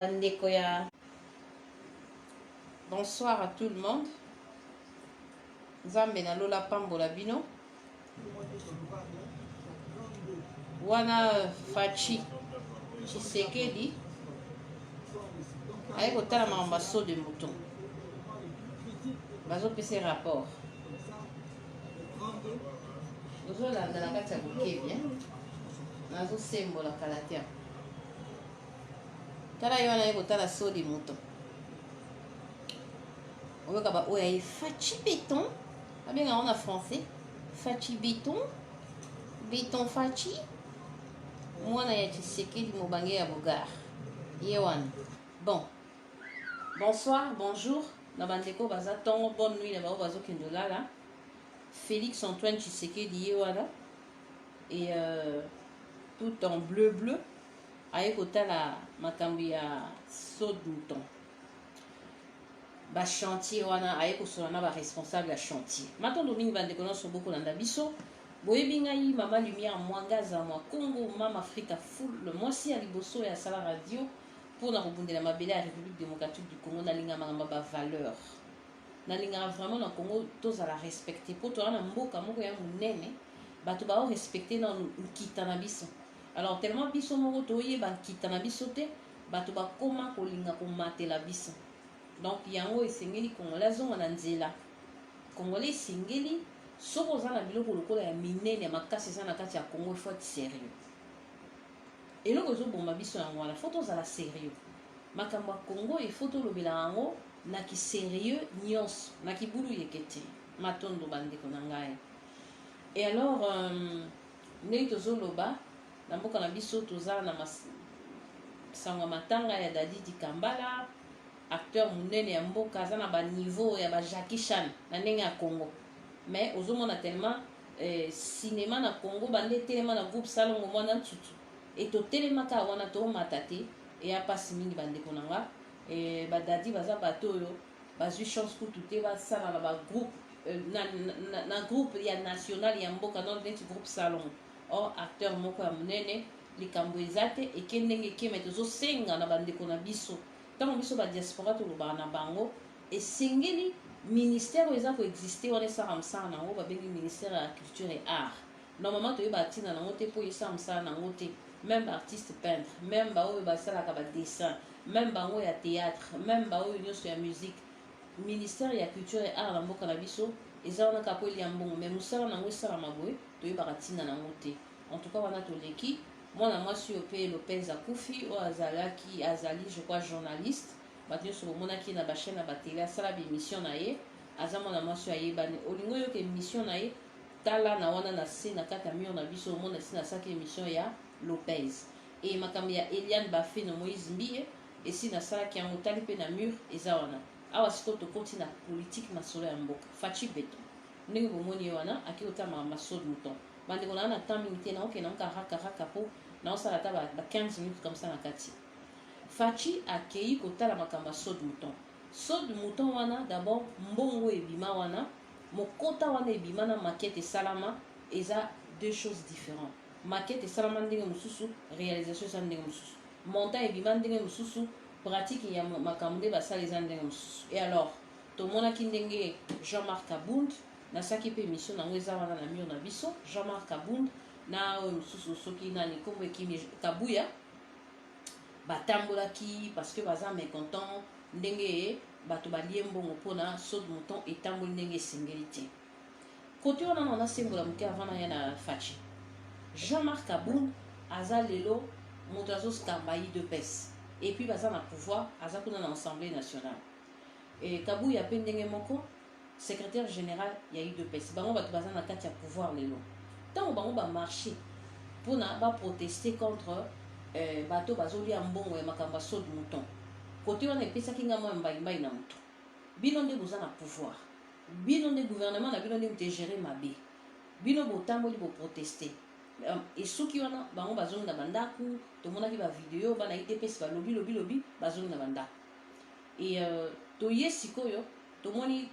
Bandeko ya bonsoir à tout le monde. Nzambe na lola pambola bino. Wana Fatshi Tshisekedi aye kotala makambo ya saut de mouton, bazopesa rapport. Ozolanda na kati ya bokebi, nazosembola kala te. Tala ye wana ye kotala saut de mouton. Oyoka ba oyo aye Fatshi Béton, babenga yango na français Fatshi Béton, Béton Fatshi, mwana ya Tshisekedi, mobange ya Bogar, ye wana. Bon, bonsoir, bonjour na bandeko baza ntongo, bonne nuit na bango bazokende olala. Félix Antoine Tshisekedi ye wana et tout en bleu bleu, aye kotala makambo ya saut de mouton, bachantier wana, aye kosola na baresponsable ya chantier. Matondo mingi, bandeko nyonso bokolanda biso. Boyebi ngai, Mama Lumière Mwangaza mwa Congo, Mama Afrika Full, mwasi ya liboso ya asala radio mpona kobundela mabele ya République démocratique du Congo. Nalinga makambo ya bavaleur, nalingaka vraiment na Congo tozala respecté, mpo toza na mboka moko ya monene, bato baorespecte na nkita na biso. Alors tellement biso moko toyeba nkita na biso te, bato bakóma kolinga komatela biso. Donc yango esengeli Congolais azonga na nzela. Congolais esengeli, soki oza na biloko lokola ya minene ya makasi eza na kati ya Congo, il faut être sérieux. Eloko ezoboma biso yango wana. Faut tozala sérieux. Makambo ya Congo, il faut tolobela yango na kisérieux nyonso, na kibulu yeke te. Matondo, bandeko na ngai. Et alors ndenge tozoloba, na mboka na biso toza na sango ya matanga ya Dadi Dikambala, acteur monene ya mboka, aza na baniveau ya ba Jackie Chan na ndenge ya Congo. Mais ozomona tellement cinéma na Congo bande etelema na groupe Salongo Mwana Ntutu e totelemaka wana, tomata te. Eya mpasi mingi, bandeko na nga. Badadi baza bato oyo bazwi chance kutu te basala na bagroupe na groupe ya national ya mboka, non neti groupe Salongo. Or acteur moko ya monene, likambo eza te eke ndenge ekeme. Tozosenga na bandeko na biso, ntango biso badiaspora tolobaka na bango, esengeli ministère oyo eza koexiste wana esala mosala nango. Babengi ministère ya culture et art. Normalement toyeba ntina nango te, mpo esala mosala nango te. Même baartiste peintre, même baoyo basalaka badessin, même bango ya théâtre, même baoyo nyonso ya musique, ministère ya culture et art na mboka na biso eza wana kaka po elia mbongo, mais mosala nango esalama boye, toyebaka ntina nango te. En tout cas wana toleki. Mwana mwasi oyo mpe Lopez akufi, oyo azalaki, azali je crois journaliste. Bato nyonso bomonaki na bachaîne ya batele, asala baémission na ye. Aza mwana mwasi oyo ayebani. Olingi oyoka émission na ye, tala na wana na se na kati ya mur na biso, omona esi nasalaki émission ya Lopez. E makambo ya Eliane Bafeno, Moïse Mbiye, esi nasalaki yango, tali mpe na mur, eza wana. Awa sikoyo tokoti na politike, masolo ya mboka. Fatshi Béton, ndenge bomoni ye wana, ake kotala makambo ya saut de mouton. Bandeko na, na temps mingi te, naokende nango raka raka mpo naosala ata ba 15 minutes comme ça na kati. Fatshi akei kotala makambo ya saut de mouton. Saut de mouton wana, d'abord mbongo ebima wana, mokota wana ebima na maquette esalama, eza deux choses différentes. Maquette esalama ndenge mosusu, réalisation eza ndenge mosusu. Montant ebima ndenge mosusu, pratique ya makambo nde basala eza ndenge mosusu. Et alors tomonaki ndenge Jean-Marc Kabund, nasalaki mpe émission nango, eza wana na mur na biso. Jean-Marc Kabund na oyo mosusu, soki nani, nkombo ekimi, Kabuya, batambolaki parce que baza mécontent ndenge bato balie mbongo mpona saut de mouton etamboli ndenge esengeli te. Kote wana na nasembola moke avant naya na Fatshi. Jean-Marc Kabund aza lelo moto azokamba UDPS et puis baza na pouvoir, aza kuna na Assemblée nationale. E Kabuya mpe ndenge moko, secrétaire général ya UDPS. Bango bato baza na kati ya pouvoir lelo. Ntango bango bamarché mpona baprotester contre bato bazolia mbongo ya makambo ya saut de mouton, kote wana epesaki nga mwa mbaimbai na moto. Bino nde boza na pouvoir, bino nde gouvernement na bino nde moto egérer mabe. Bino botamboli, boprotester, esuki wana, bango bazongi na bandako. Tomonaki bavideo, bana UDPS balobi lobi lobi, bazongi na bandako. E toye sikoyo, tomoni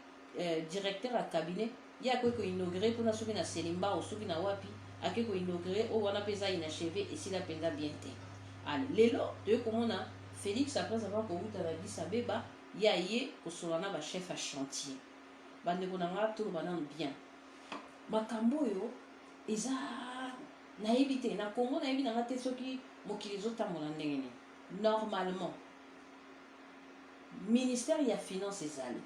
directeur ya cabinet ye akoki koinaugurer mpona soki na Selembao, soki na wapi, ake koinaugurer oyo wana mpe eza inachevé, esila mpenza bien te. Ale lelo toye komona. Félix, après avoir kowuta na Addis Abeba, ye aye kosolola na bachef ya chantier. Bandeko na nga, toloba nanu bien, makambo oyo eza, nayebi te, na Congo nayebi na nga te soki mokili ezotambola ndenge nini. Normalement ministère ya Finance ezali,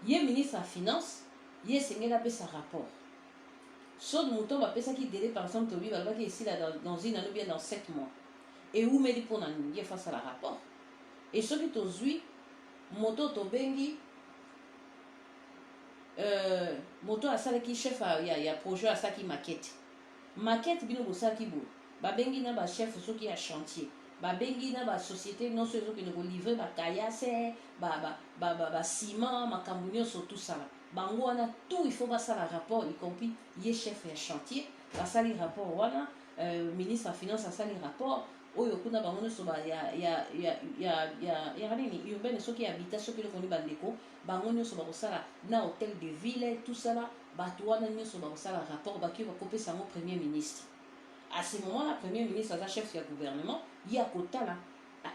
ye ministre ya Finance, ye esengeli apesa rapport. Saut-de-mouton, bapesaki délai, par exemple tobi balobaki esila dans une année ou bien dans 7 mois. Ewumeli mpona nini? Ye faut asala rapport. E soki tozwi moto, tobengi moto asalaki chef ya projet, asalaki maquette. Maquette bino bosalaki boye, babengi na bachef soki ya chantier, babengi na basociété nyonso ezokende kolivrer bacaillasse, baciment, makambo nyonso tosala bango wana, tout il faut basala rapport, y compris ye chef ya chantier. Basali rapport wana, ministre ya Finance asali rapport oyo kuna, bango nyonso ya nini, urbaine, soki habitat, soki eloko nini, bandeko bango nyonso bakosala na hôtel de ville, tout ça là. Bato wana nyonso bakosala rapport, baki bakopesa yango Premier ministre. À ce moment là, Premier ministre aza chef ya gouvernement, ye akotala.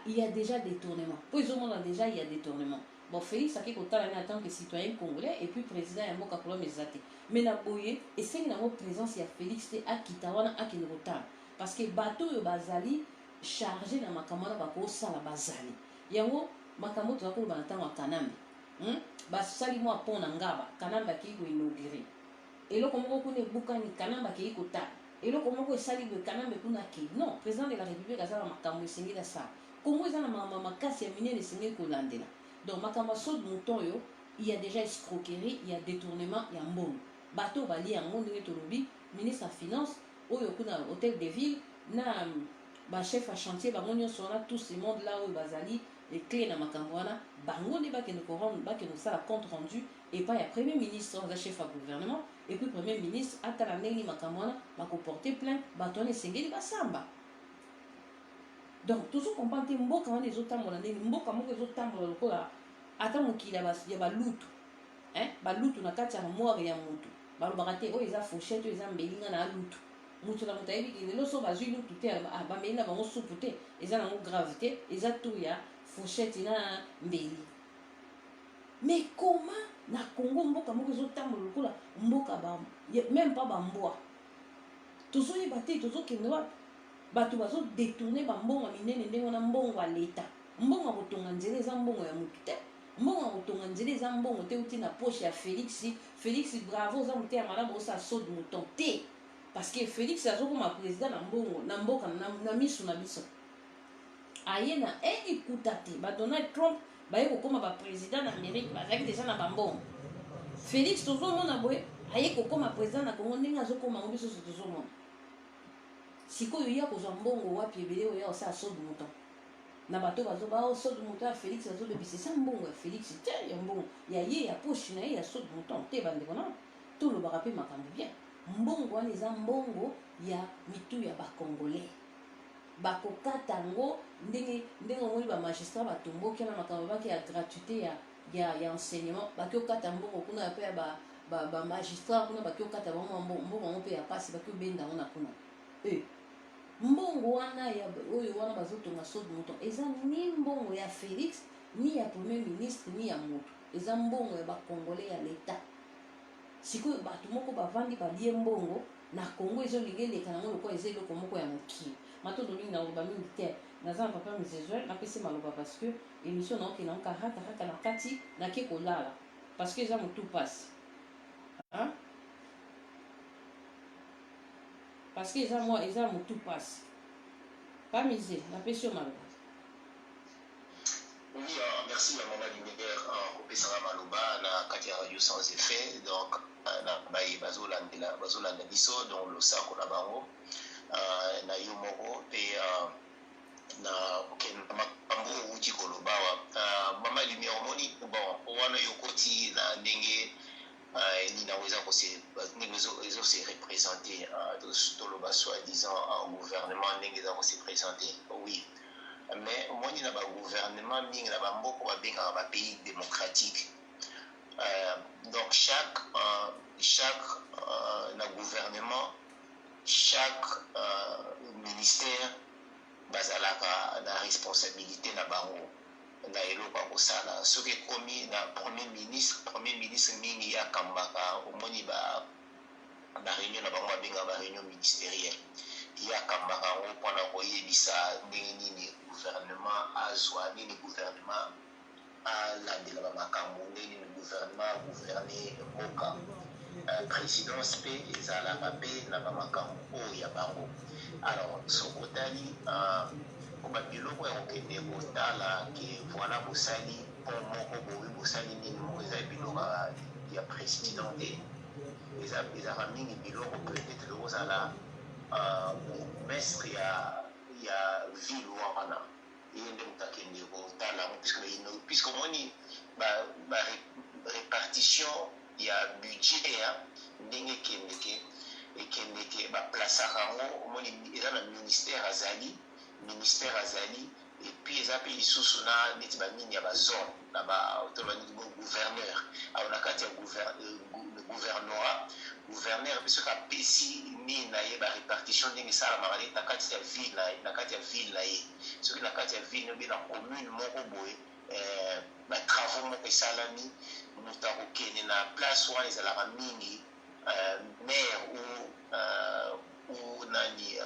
Il y a déjà détournement, po ezomona déjà il y a détournement. Bon, Félix ake kotala nini en tant que citoyen congolais et puis président ya mboka? Problème eza te, mais na boye esengi nango présence ya Félix te, akita wana, akende kotala, parce que bato oyo bazali chargé na makambo wana bakosala, bazali yango. Makambo toza koloba na ntango ya Kanambe, Basali mwa pont na Ngaba, Kanambe akei koinaugurer. Eloko moko kuna ebukani, Kanambe akei kotala. Eloko moko esali boye, Kanambe kuna akei. Non, président de la République aza na makambo esengeli asala. Kongo eza na makambo makasi ya minene esengeli kolandela. Donc makambo ya saut-de-mouton oyo, il y a déjà escroquerie, il y a détournement ya mbongo. Bato balia yango, ndenge tolobi, ministre ya Finance oyo kuna, hôtel de ville, na bachef ya chantier, bango nyonso wana, tout ce monde là oyo bazali clé na makambo wana, bango nde bakende korendre, bakende kosala compte rendu epai ya Premier ministre oyo aza chef ya gouvernement. Et puis Premier ministre atala ndenge nini makambo wana bakoporter plainte. Bato wana esengeli basamba. Donc tozocomprendre te mboka wana ezotambola ndenge mboka moko ezotambola lokola ata mokili ya balutu, balutu na kati ya armoire ya motu. Balobaka te oyo eza fourchette, oyo eza mbelinga na lutu. Moto na moto ayebi lelo so bazwi lutu te, bameli na bango supu te, eza nango grave te, eza tour ya fourchette na mbeli. Mais comment na Congo, mboka moko ezotambola lokola mboka même pas bambwa? Tozoyeba te tozokende wapi. Bato bazodétourner bambongo ya minene ndenge wana, mbongo ya leta, mbongo ya kotonga nzela, eza mbongo ya motu te. Mbongo ya kotonga nzela eza mbongo te uti na poche ya Félix. Félix, bravo, oza mote ya malamu, osala saut-de-mouton te, parce que Félix azokoma président na mbongo na mboka na miso na biso. Aye na elikuta te. Badonald Trump baye kokóma baprésident na Amérique, bazalaki déjà na bambongo. Félix, tozomona boye, aye kokóma président na Congo, ndenge azokóma yango, biso so tozomona sikoyo ya kozwa mbongo wapi ebele oyo ya kosala saut-de-mouton na bato bazoba o saut-de-mouton ya Félix azobebisa. Eza mbongo ya Félix te, ya mbongo ya ye, ya poche na ye, ya saut-de-mouton te. Bandeko na, tolobaka mpe makambo bien. Mbongo wana eza mbongo ya mitu ya bacongolais. Bakokata yango ndenge ndenge omoni bamagistrat batomboki na makambo baki ya gratuité ya enseignement. Baki okata mbongo kuna mpe ya bamagistrat kuna, baki okata bango mbongo yango mpe ya pasi, baki obenda yango na kuna. E mbongo wana ya oyo wana bazotonga saut-de-mouton, eza ni mbongo ya Félix, ni ya Premier ministre, ni ya moto, eza mbongo ya bacongolais, ya leta. Sikoyo bato moko bavandi, balie mbongo na Congo, ezolinga eleka nango lokola eza eloko moko ya mokili. Matondo mingi, naloba mingi te. Naza na papa Mizezwe, napesi maloba parce que émission naokende yango karaka kaka na kati, nake kolala parce que eza motu mpasi, hein? Parce que eza mwa, eza motu mpasi. Pa Mise, napesi yo maloba. Oui, merci ya mama Lumière kopesanga maloba na kati ya Radio Sans Effet. Donc na baye bazolandela, bazolanda biso, donc losako na bango, na yo moko mpe na okenda makambo outi koloba awa, mama Lumière. Omoni, bon, wana yokoti na ndenge nini yango eza, ndenge ezose représenter, toloba soi-disant gouvernement, ndenge eza kose présenter. Oui, mais omoni, na bagouvernement mingi na bamboka babengaka bapays démocratique, donc chaque na gouvernement, chaque ministère Bazalaka na responsabilité na bango na eloko ya kosala. Soki ekomi na premier ministre, premier ministre mingi akambaka. Omoni ba réunion na bango, babengaka ba réunion ministérielle, ye akambaka yango mpona koyebisa ndenge nini gouvernement azwa nini, gouvernement alandela bamakambo, ndenge nini gouvernement agouverne mboka. Présidence mpe ezalaka mpe na bamakambo oyo ya bango. Alors soki otali babiloko ya kokende kotala ke voilà, bosali pont moko boye, bosali nini moko, eza biloko ya président te. Ezalaka mingi biloko peut-être ekozala bourgmestre ya ville wana, ye nde moto akende kotala yango, puisque omoni ba répartition ya budget ya ndenge ekendeke, baplasaka yango. Omoni eza na ministère, azali ministère azali, et puis eza mpe lisusu na neti banini ya bazone na toloba nini, gouverneur. Alors na kati ya gouvernorat, gouverneur mpe soki apesi nini na ye, barépartition ndenge esalamaka neti na kati ya ville na ye, na kati ya ville na ye, soki na kati ya ville obe na commune moko boye, batravaux moko esalami, moto akokende na place wana ezalaka mingi maire ou nani,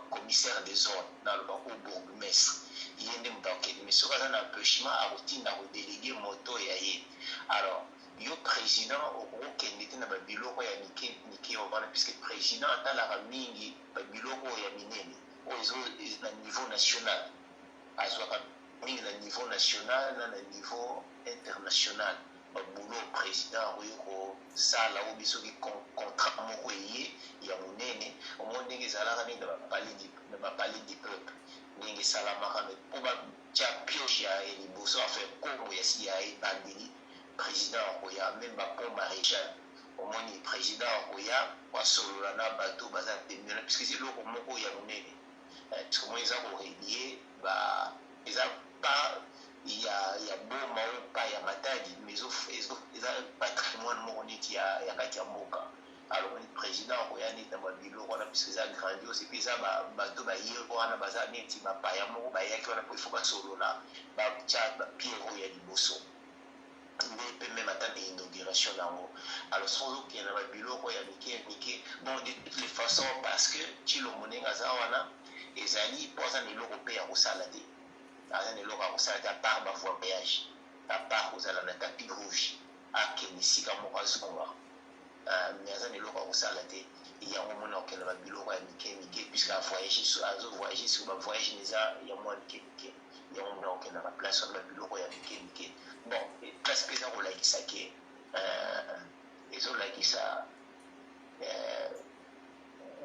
commissaire de zone, naloba ou bourgmestre, ye nde moto akokende. Mais soki aza na empêchement, akotinda kodéléguer moto ya ye. Alors yo président okokende te na babiloko ya mike mike wana, puisque président atalaka mingi babiloko oyo ya minene, oyo ezo na niveau national. Azwaka mingi na niveau national na niveau international baboulot. Président akoki kosala oyo soki contrat moko eye ya monene. Omoni ndenge ezalaka nini na bapalais du peuple, ndenge esalamaka, mais mpo batya pioche ya liboso, enfin nkombo ya ebandeli, président akoya. Même bapont maréchal, omoni président akoya asolola na bato baza pembeni, puisque eza eloko moko ya monene, puisque omoni eza korelier ba eza pa ya Boma oyo pa ya Matadi, mais eza patrimoine moko neti ya kati ya mboka. Alors omoni président akoya neti na babiloko wana, puisque eza grandiose. Et puis eza bato baye wana, baza neti bapaya moko bayaki wana mpo ifo basolola, batya bapierre oyo ya liboso nde mpe même ata na inauguration nango. Alors soki ozokende na babiloko ya mike mike, bon, de toutes les façons, parce que Tshilombo ndenge aza wana, ezali mpo aza na eloko mpe ya kosala te. Aza na eloko ya kosala te à part bavoyage, à part kozala na tapis rouge, akende esika moko, azonga, mais aza na eloko ya kosala te. Yango mona okende babiloko ya mike mike, puisque avoyage, azovoyage, soki bavoyage eza ya mwa mike mike, yango mona okende na place wana, babiloko ya mike mike. Bon, place mpe eza kolakisa ke ezolakisa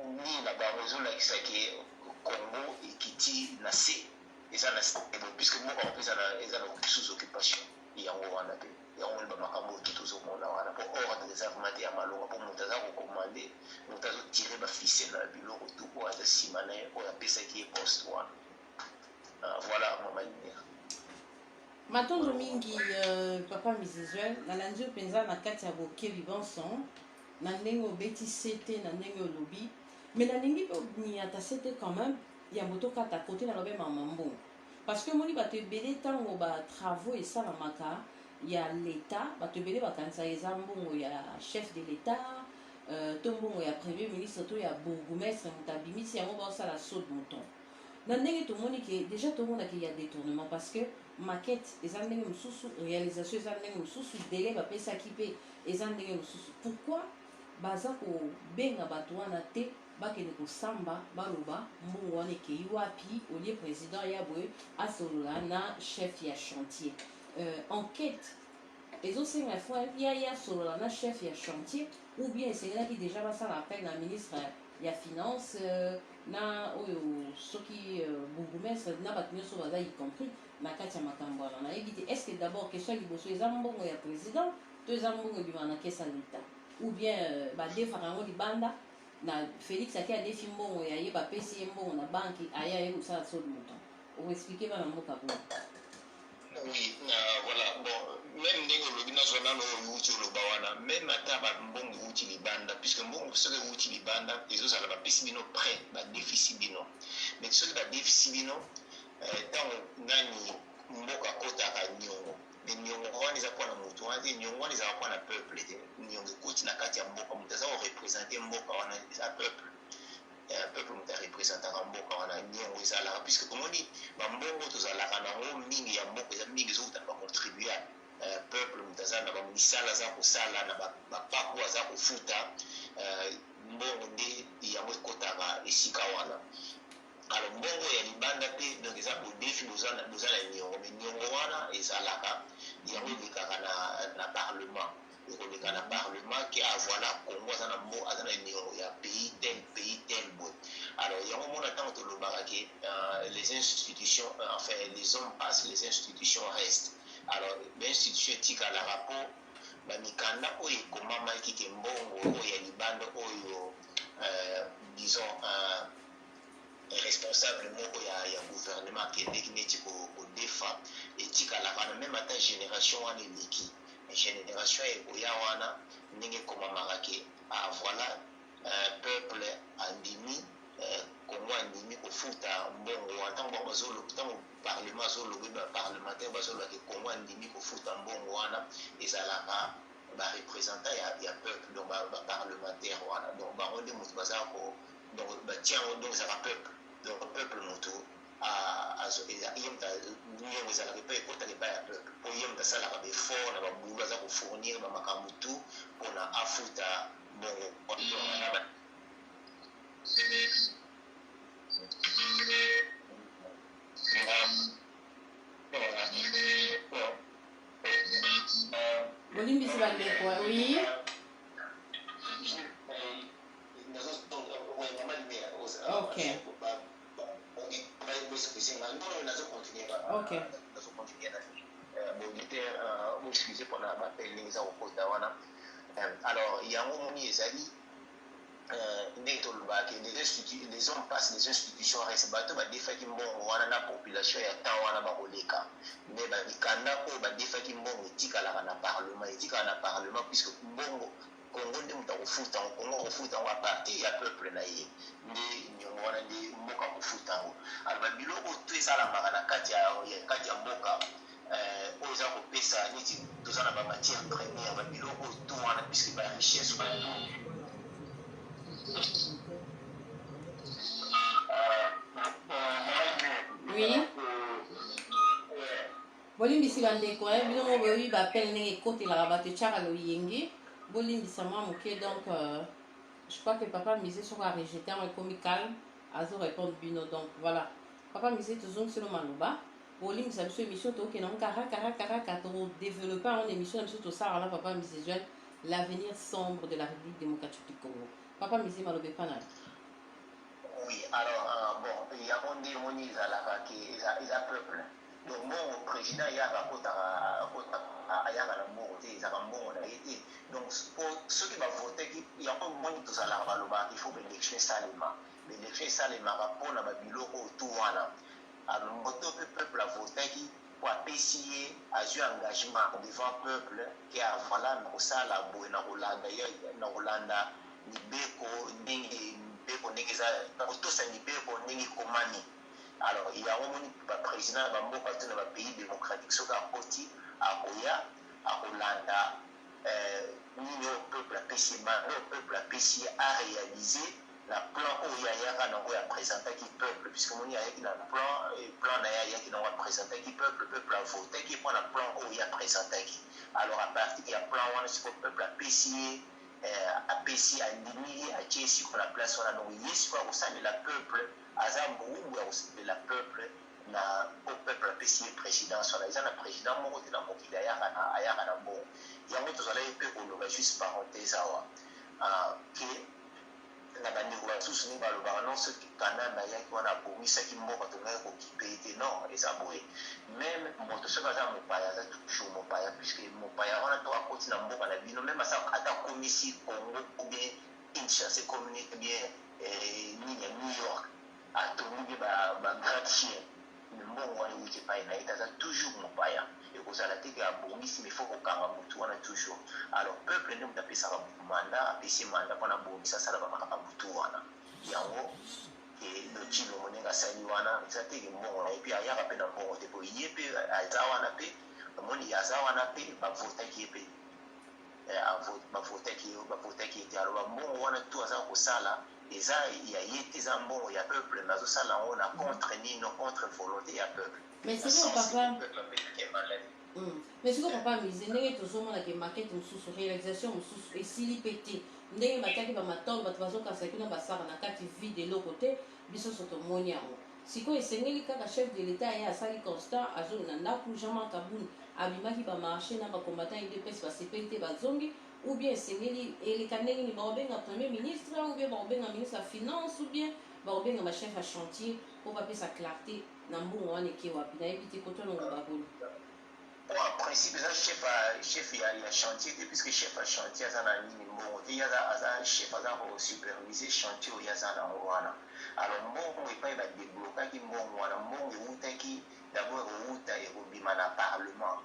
nini na bango, ezolakisa ke Congo ekiti na se, eza na se, puisque mboka mpe eza na sous occupation. Yango wana mpe yango moni bamakambo oyo tozomona wana, mpo ordre eza vraiment te ya malonga, mpo moto aza kocommander, moto azotirer baficelles na biloko tu, oyo aza nsima na ye, oyo apesaki ye poste wana. Voilà, mama Lumière. Matondo mingi, papa Misezuel. Nalandi yo mpenza na kati ya bokebi bonson, na ndenge obeti sete, na ndenge olobi, mais nalingi mpe oniata sete quand même yambo tokata kote. Nalobi mama mbongo, parce que omoni bato ebele, ntango batravaux esalamaka ya l'État, bato ebele bakanisaka eza mbongo ya chef de l'État, to mbongo ya premier ministre to ya bourgmestre, moto abimisi yango, baosala saut de mouton. Na ndenge tomoni ke déjà tomonaki ya détournement, parce que maquette eza ndenge mosusu, réalisation eza ndenge mosusu, délai bapesaki mpe eza ndenge mosusu. Pourquoi baza kobenga bato wana te bakende kosamba, baloba mbongo wana ekei wapi, au lieu président ya boye asolola na chef ya chantier? Enquête ezosenga fo ya ye asolola na chef ya chantier, ou bien esengelaki déjà basala appel na ministre ya finance, na oyo soki bourgmestre, na bato nyonso baza y compris na kati ya makambo wana? Nayebi te. Est ce que d'abord, question ya liboso, eza mbongo ya président to eza mbongo ebima na caisse ya l'État, ou bien badefaka yango libanda na Félix ake adefi mbongo ya ye, bapesi ye mbongo na banque, aye aye kosala saut de mouton? Okoexpliquer bana mboka bongo? Oui, voilà. Bon, même ndenge olobi, nazwa nano oyo euti oloba wana. Même ata bambongo euti libanda, puisque mbongo soki euti libanda, ezozala bapesi bino prêt, badefisi bino. Mais soki badefisi bino, ntango nani mboka akotaka niongo, mais niongo wana eza mpona motu wana te, niongo wana ezalaka mpona peuple te. Niongo ekoti na kati ya mboka, moto aza koreprésenter mboka wana eza peuple. Peuple moto areprésentaka mboka wana. Niongo ezalaka puisque tomoni bambongo tozalaka nango mingi ya mboka eza mingi ezouta na bacontribuable. Peuple moto aza na bamisala aza kosala na bapaku, aza kofuta mbongo, nde yango ekotaka esika wana. Alors mbongo ya libanda mpe, donc eza bodefi, boza na niongo, mais niongo wana ezalaka yango elekaka na parlement, ekoleka na parlement ke ah voilà, Congo aza na mbo, aza na niongo ya pays tel, pays tel boye. Alors yango mona ntango tolobaka ke les institutions, enfin les hommes passent, les institutions restent. Alors bainstitution etikalaka mpo bamikanda oyo ekomamaki ke mbongo oyo ya libanda oyo, disons responsable moko ya gouvernement akendeki neti kodefa, etikalaka na même ata génération wana eleki, génération ekoya wana, ndenge ekomamaka ke ah voilà, peuple andimi, Congo andimi kofuta mbongo wana. Ntango bango bazoloba, ntango parlement azoloba, baparlementaire bazoloba ke Congo andimi kofuta mbongo wana, ezalaka bareprésentant ya peuple, donc baparlementaire wana. Donc bango nde moto baza ko, donc batia yango, donc ezalaka peuple. Donc peuple moto ye moto niongo ezalaka epai, ekotaka epai ya peuple, mpo ye moto asalaka baeffort na babulu, aza kofournir bamakambo tu mpona afuta mbongo. Bolimbisi bandeko, oui. Ok. Baauditeur, boexcuse mpona baappel ndenge eza kokota wana. Alors yango moni ezali ndenge tolobaka, les hommes passent, les institutions restent. Bato badefaki mbongo wana na population ya temps wana bakoleka, mais bamikanda oyo badefaki mbongo etikalaka na parlement, etikalaka na parlement, puisque mbongo Congo nde moto akofuta yango. Congo akofuta yango à partir ya peuple na ye, nde niongo wana nde mboka akofuta yango. Alors babiloko to esalamaka na kati ya mboka oyo eza kopesa neti toza na bamatière première, babiloko oyo to wana, puisque barichesse wana to. Oui, bolimbisi bandeko, bino mo boyebi baappel ndenge ekotelaka bato, etiaka loyenge. Bolimbisa mwa moke. Donc je crois que papa Mise soko arejeté yango, ekomi calme, azo répondre bino. Donc voilà, papa Mise, tozongiselo maloba. Bolimbisa biso, émission tokende yango karaka, todéveloppe yango na émission na biso tosalaka na papa Mise Joel, l'avenir sombre de la République démocratique du Congo. Papa Mise, maloba epa na yo. Oui, alors bon, yango nde emoni ezalaka ke eza peuple. Donc mbongo président ayaka akotaka, ayaka na mbongo te, ezalaka mbongo na ye te. Donc po soki bavotaki yango, moni tozalaka balobaka il faut baélection esalema. Baélection esalemaka mpona babiloko oyo tu wana. Moto mpe peuple avotaki po apesi ye, azwi engagement devant peuple ke voilà, na kosala boye, na kolanda, na kolanda mibeko ndenge mibeko ndenge eza, na kotosa mibeko ndenge ekomami. Alors yango moni baprésident na bamboka to na bapays démocratique, soki akoti, akoya akolanda nini oyo peuple apesi ye, mandat oyo peuple apesi ye, aréalise na plan oyo ayaka nango, ya présentaki peuple, puisque moni ayaki na plan, plan na ye ayaki nango, aprésentaki peuple, peuple avotaki mpo na plan oyo aprésentaki. Alors à partir ya plan wana, sikoyo peuple apesi ye, apesi, andimi ye, atie sikoyo na place wana. Donc ye sikoyo akosalela peuple, aza mowumbu ya kosalela peuple na po peuple apesi ye présidence wana. Eza na président moko te na mokili ayaka na mbongo. Yango tozalaki mpe koloba, juste parenthèse awa, ke na bandeko basusu ndenge balobaka non, soki Kanambe ayaki wana abongisaki mboka, tongaki kokipe ye te. Non, eza boye, même moto soki aza mopaya, aza toujours mopaya, puisque mopaya wana to akoti na mboka na bino, même ata akomisi Congo ou bien Kinshasa ekomi bien nini ya New York, atongi mpe bagratte-ciel, mbongo wana ewuti epai na ye te, aza toujours mopaya. Ekozala te ke abongisi, mais faut kokanga motu wana toujours. Alors peuple nde moto apesaka motu mandat, apesi mandat mpona abongisa, asala bamakambo tu wana yango. Ke Tshilombo ndenge asali wana, eza te ke mbongo na ye, mpe ayaka mpe na mbongo te, po ye mpe aza wana mpe omoni aza wana mpe bavotaki ye mpe, bavotaki ye te. Alors bambongo wana tu aza kosala eza ya ye te, eza mbongo ya peuple, mais azosala yango na contre nino, contre volonté ya peuple. Mais sikoyo papa, mais sikoyo papa Mise, ndenge tozomona ke maquette mosusu, réalisation mosusu esili mpe te, ndenge batiaki bamatole, bato bazokasa kuna, basaka na kati vide, eloko te, biso nyonso tomoni yango. Sikoyo esengeli kaka chef de l'État ye asali constat, azongi na ndako. Jean-Marc Kabund abimaki bamarché na bacombattant UDPS, basepeli te, bazongi. Ou bien esengeli eleka ndenge nini? Bakobenga premier ministre, ou bien bakobenga ministre ya finance, ou bien bakobenga bachef ya chantier mpo bapesa clarté na mbongo wana eke wapi? Nayebi te kotolongo baboni. Bon, en principe eza chef ya chantier te, puisque chef ya chantier aza na nini, mbongo te. Ye aza chef, aza kosupervise chantier oyo aza nango wana. Alors mbongo epai badeblokaki mbongo wana, mbongo eutaki d'abord, ekouta, ekobima na parlement.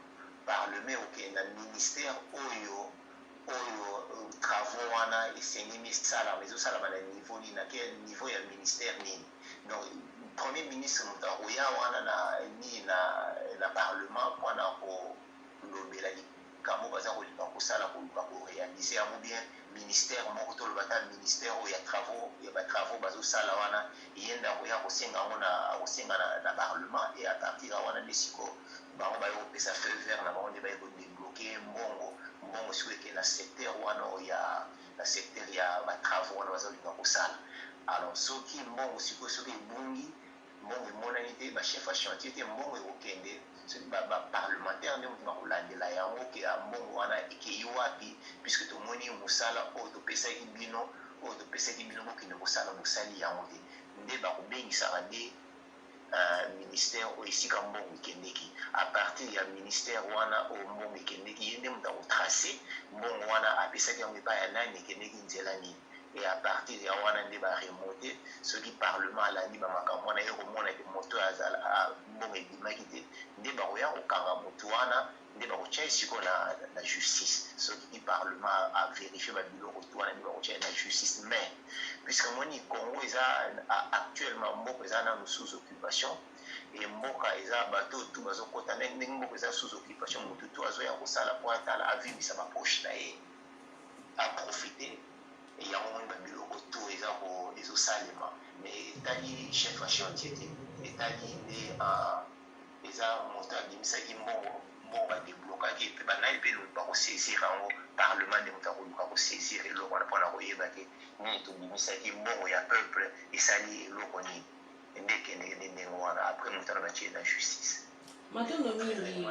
Parlement ekokende na ministère oyo travaux wana esengemi esalama, ezosalama na niveau nini, na quel niveau ya ministère nini. Donc premier ministre moto akoya wana na nini, na parlement, mpona kolobela likambo baza kolinga kosala, koluka koréaliser yango. Bien, ministère moko, toloba ata ministère oyo ya travaux, ya batravaux bazosala wana, ye nde akoya kosenga yango na akosenga na parlement. Et à partir ya wana nde sikoyo bango baye kopesa feu vert na bango, nde baye kodébloquer mbongo. Mbongo sikoyo ekende na secteur wana oyo ya na secteur ya batravaux wana bazolinga kosala. Alors soki mbongo sikoyo, soki ebungi, mbongo emonani te, bachef ya chantier te, mbongo ekokende, soki baparlementaire nde moto bakolandela yango ke ya mbongo wana ekei wapi, puisque tomoni mosala oyo topesaki bino bokende kosala, bosali yango te. Nde bakobengisaka nde ministère oyo esika mbongo ekendeki. À partir ya ministère wana oyo mbongo ekendeki, ye nde moto akotrace mbongo wana apesaki yango epai ya nani, ekendeki nzela nini. Et à partir ya wana nde baremonte. Soki parlement alandi bamakambo wana, ye komona ke moto oyo azala, mbongo ebimaki te, nde bakoya kokanga motu wana, nde bakotia ye sikoyo na justice. Soki parlement averifie babiloko tu wana, nde bakotia ye na justice. Mais puisque moni Congo eza actuellement, mboka eza nanu sous occupation, e mboka eza bato tu bazokɔta ndenge mboka eza sous occupation, motu tu azoya kosala mpo atala avimbisa bapoche na ye, aprofite yango. Moni babiloko tu eza ezosalema, mais etali chef ya chantier te, etali nde eza moto abimisaki mbongo. Mbongo badeblokaki mpe banani mpe bakosaisir yango? Parlement nde moto akoluka kosaisir eloko wana mpona koyeba te nini tobimisaki mbongo ya peuple, esali eloko nini. Nde ekendeke nde ndenge wana. Après moto wana batie na justice. Matondo mingi,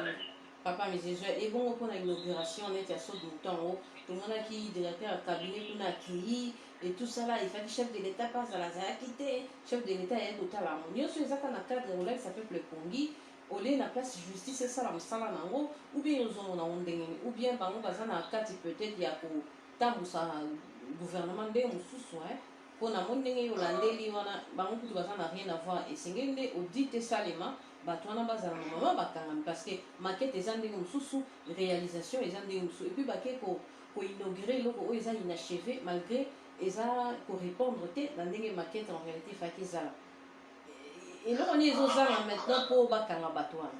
papa Misezwa. Ebongo mpona inauguration neti ya saut de mouton yango, tomonaki directeur ya cabinet kuna akei et tout ça là. Efaki chef de l'État mpe azala, azalaki te. Chef de l'État aye kotala yango nyonso, ezaka na cadre kolakisa peuple epongi olie na place. Justice esala mosala nango, ou bien ozomona yango ndenge nini? Ou bien bango baza na kati peut-être ya kotambusa gouvernement ndenge mosusu, mpo na moni ndenge olandeli wana, bango kutu baza na rien à voir. Esengeli nde audit esalema, bato wana bazala na mama bakangami, parce que maquette eza ndenge mosusu, réalisation eza ndenge mosusu. Et puis bake koinaugure eloko oyo eza inachevé, malgré eza korépondre te na ndenge maquette en réalité efaki ezala. Eloko nini ezozanga maintenant mpo bakanga bato wana?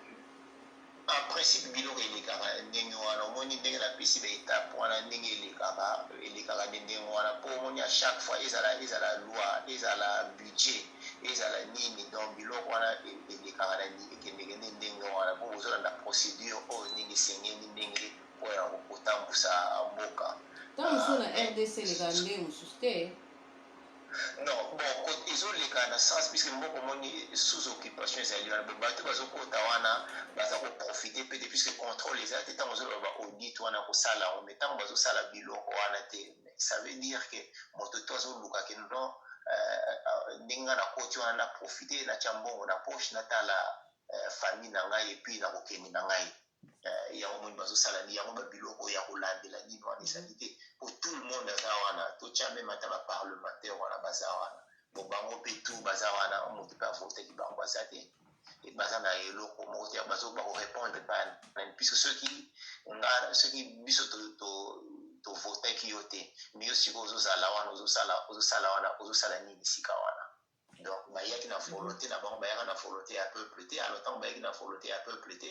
En principe biloko elekaka ndenge wana. Omoni ndenge napesi baétape wana, ndenge elekaka nde ndenge wana, mpo omoni à chaque fois, ezala loi, ezala budget, ezala nini, donc biloko wana elekaka na ekendeke nde ndenge wana, mpo bozolanda procédure oyo ndenge esengeli, ndenge oyo kotambusa mboka. Ntango mosusu na RDC elekaka ndenge mosusu te. Non, bon, ezoleka na sens, puisque mboka omoni sous occupation ezali wana, bato bazokota wana baza koprofite mpe te, puisque contrôle eza te. Ntango ozoloba ba audit wana kosala yango, mais ntango bazosala biloko wana te, ça veut dire que moto to azoluka ke non, ndenge nga nakoti wana, na profite, natya mbongo na poche, natala famille na ngai, et puis nakokende na ngai. Yango moni bazosala ni yango babiloko ya kolandela nini wana ezali te, po tout le monde aza wana. Totya même ata baparlementaire wana baza wana, bo bango mpe tu baza wana, moto mpe avotaki bango baza te, baza na eloko moko te bakorépondre pa nani? Puisque soki nga, soki biso tovotaki yo te, mais yo sikoyo ozozala wana, ozosala wana, ozosala nini sika wana? Donc bayaki na volonté na bango, bayaka na volonté ya peuple te. Alors ntango bayaki na volonté ya peuple te,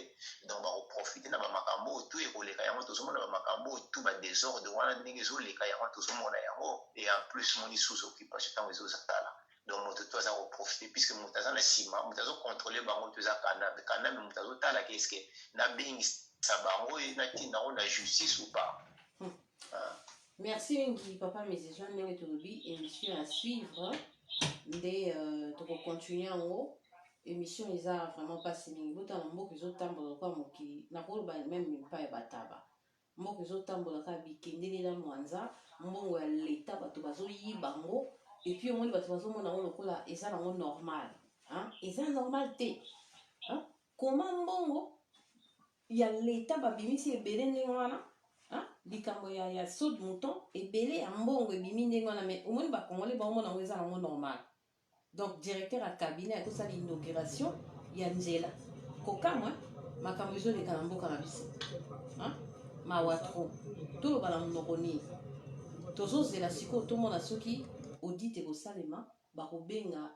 donc bakoprofite na bamakambo oyo tu ekoleka. Yango tozomona bamakambo oyo tu, badésordre wana ndenge ezoleka, yango tozomona yango. Et en plus moni sous occupation ntango ezozala, donc moto to aza koprofite, puisque moto aza na nsima, moto azocontrôle bango to eza Kanambe. Kanambe moto azotalaka eske nabengisa bango, natinda yango na justice ou pas. Ah. Merci mingi, papa Mesejean. Ndenge tolobi, émission à suivre nde tokocontinue yango. Émission eza vraiment mpasi mingi. Botala, mboka ezotambola lokola mokili, nakoloba même epai ya bataba. Mboka ezotambola kaka bikendelela mwanza. Mbongo ya leta, bato bazoyiba yango, et puis omoni bato bazomona yango lokola eza nango normal, hein? Eza normal te, hein? Koma mbongo ya leta babimisi ebele ndenge wana, hein? Likambo ya saut de mouton, ebele ya mbongo ebimi ndenge wana, mais omoni bacongolais baomona yango eza nango normal. Donc directeur ya cabinet akosala inauguration ya nzela. Kokamwa, makambo ezoleka na mboka na biso, mawa trop. Toloba na monoko nini? Tozozela sikoyo tomona soki audit ekosalema, bakobenga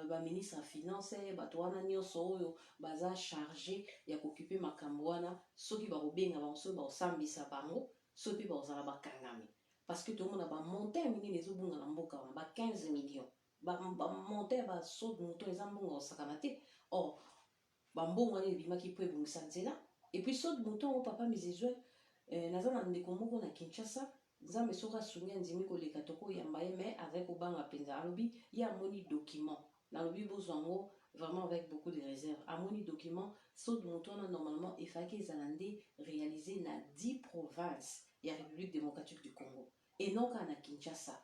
baministre ya finance, bato wana nyonso oyo baza charge ya kooccuper makambo wana, soki bakobenga bango, soki bakosambisa bango, soki mpe bakozala bakangami, parce que tomona bamontant ya minene ezobunga na mboka wana, ba 15 millions, bamontant ya basaut de mouton, eza mbongo kosakana te. Or bambongo wana ebimaki mpo ebongisa nzela. Et puis saut de mouton oyo, papa Misezuel, naza na ndeko moko na Kinshasa. Nzambe soki asungi, andimi koleka, tokoyamba ye, mais azali kobanga mpenza. Alobi ye amoni document. Nalobi bozwa yango vraiment avec beaucoup de réserve. Amoni document, saut de mouton wana normalement efaki ezala nde réalisé na 10 provinces ya République démocratique du Congo et non kaka na Kinshasa.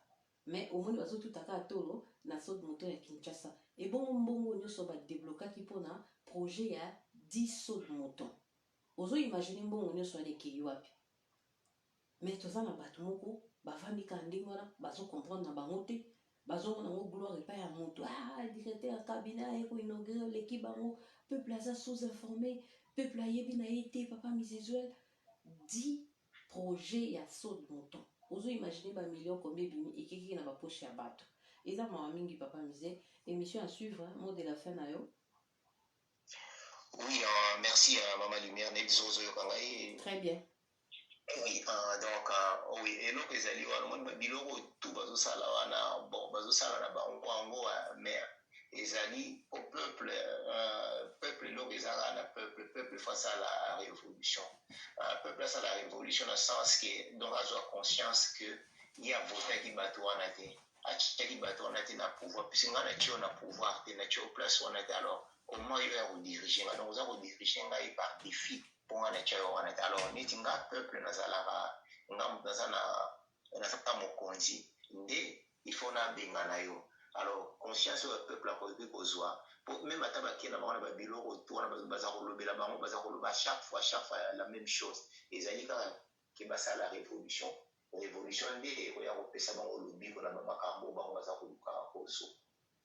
Mais omoni bazotuta kaka tolo na saut de mouton ya Kinshasa. Ebongo mbongo nyonso badeblokaki mpona projet ya 10 saut de mouton, ozoimagine mbongo nyonso wana ekei wapi? Mais toza na bato moko bavandi kaka ndenge wana, bazocomprendre na bango te, bazomona yango gloire epai ya moto. Ah, directeur ya cabinet aye koinaugurer, oleki bango. Peuple aza sous informé, peuple ayebi na ye te. Papa Misezuel, 10 projet ya saut de mouton, ozoimagine bamillion combien ebimi, ekekiki na bapoche ya bato? Eza mawa mingi. Papa Mise, émission à suivre, mot de la fin na yo. Oui, merci, mama Lumière. Nayebi soki ozoyoka ngai. Très bien. Oui, donc oui, eloko ezali wana, omoni biloko tu bazosala wana, bon, bazosala na bango yango, mais ezali au peuple. Peuple, eloko ezalaka na peuple, peuple faut asala révolution. Peuple asala révolution na sens ke donc azwa conscience que ye avotaki bato wana te, atiaki bato wana te na pouvoir, puisque ngai natie yo na pouvoir te, natie yo place wana te. Alors au moins yo ya kodirige ngai, donc oza kodirige ngai par défi, mpo ngai natia yo wana te. Alors neti nga peuple nazalaka, nga moto naza na nazaka mokonzi nde il faut nabengana yo. Alors conscience oyo peuple akoki kozwa, po même ata bakie na bango na babiloko tu wana, baza kolobela bango, baza koloba chaque fois, chaque fois la même chose, ezali kaka ke basala révolution. Révolution nde ekoya kopesa bango lobiko na bamakambo bango baza koluka kozwa.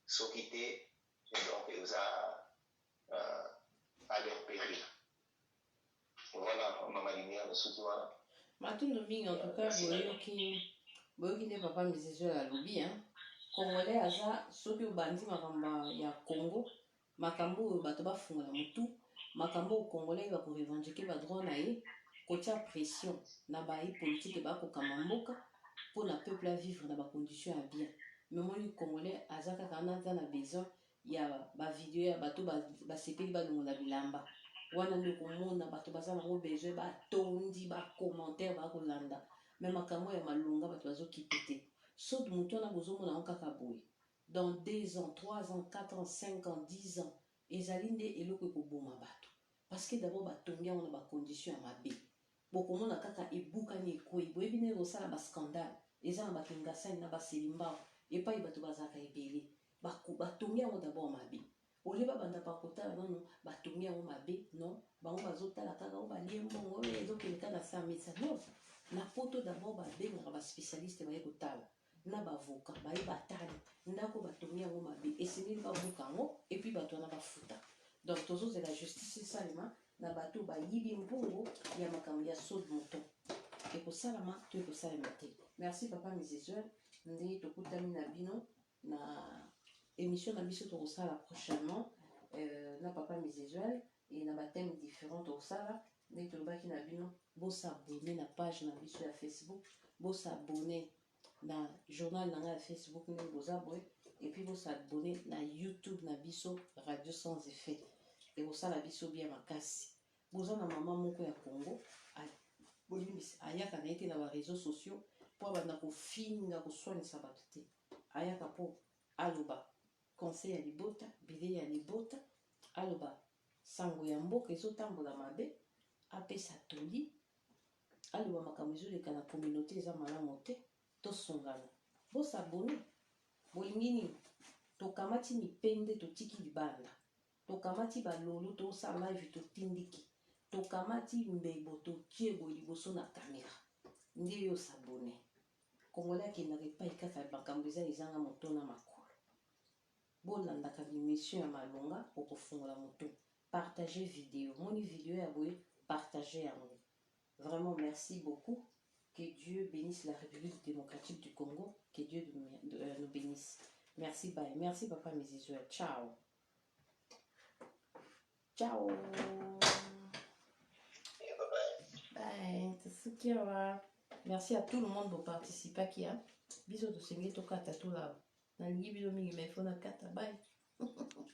Soki te, donc eza à leur péril. Voilà, mama Lumière, soki wana. Matondo mingi. En tout cas, boyoki, boyoki nde papa Misezuel alobi, hein? Congolais aza, soki obandi makambo ya Congo, makambo oyo bato bafungola motu, makambo oyo congolais bakorevendiquer badroit na ye, kotia pression na bayi politike bakokamba mboka mpona peuple avivre na bacondition ya bien. Mais omoni congolais aza kaka wana, aza na besoin ya bavideo ya bato basepeli, balongola bilamba wana nde komona bato baza nango besoin, batondi bacommentaire, bakolanda. Mais makambo ya malonga, bato bazokipe te. Saut de mouton wana bozomona yango kaka boye, dans 2 ans, 3 ans, 4 ans, 5 ans, 10 ans, ezali nde eloko ekoboma bato, parce que d'abord batongi yango na bacondition ya mabe. Bokomona kaka ebukani, ekwei. Boyebi ndenge kosala bascandale eza na bakingasani na baselimbao, epai bato bazalaka ebele. Batongi yango d'abord mabe. Olie babanda pa kotala nano batongi yango mabe. Non, bango bazotala kaka oyo balie mbongo oyo ezokende kaka na sa mesa. Non, na poto d'abord babengaka baspécialiste, baye kotala na baavocat, baye batali ndako batongi yango mabe, esengeli babuka yango, et puis bato wana bafuta. Donc tozozela justice esalema na bato bayibi mbongo ya makambo ya saut de mouton. Ekosalama to ekosalema te? Merci, papa Misesuel. Nde tokutami na bino na Émission na biso tokosala prochainement na papa Misesuel et na bathème différent tokosala. Ndenge tolobaki na bino, bos'abonner na page na biso ya Facebook, bos'abonner na journal na ngai ya Facebook ndenge boza boye, et puis bos'abonner na YouTube na biso, Radio Sans Effet. Ekosala biso bien makasi. Boza na mama moko ya Congo, bolimbisi, ayaka na ye te na baréseaux sociaux mpo abanda kofinga, koswanisa bato te. Ayaka mpo aloba conseil ya libota, bilei ya libota, aloba sango ya mboka ezotambola mabe, apesa toli, aloba makambo ezoleka na communauté eza malamu te, tosungana. Bos'abonner. Bolingi nini? Tokamati mipende, totiki libanda, tokamati balolo, tosala live, totindiki, tokamati mbebo, totie boye liboso na kamera nde yo s'abonner. Congolais akendaka epai kaka makambo eza ezanga moto na makolo. Bolandaka baémission ya malonga, okofungola moto. Partage video, moni video ya boye, partage yango. Vraiment, merci beaucoup. Que Dieu bénisse la République démocratique du Congo. Que Dieu nous bénisse. Merci, bye. Merci, papa Mizizouel. Ciao, ciao. Bye. Bye. Tosuki awa. Merci à tout le monde pour participer hein. Biso tosengeli tokata tolaba. Nalingi bino mingi, mais faut nakata. Bye.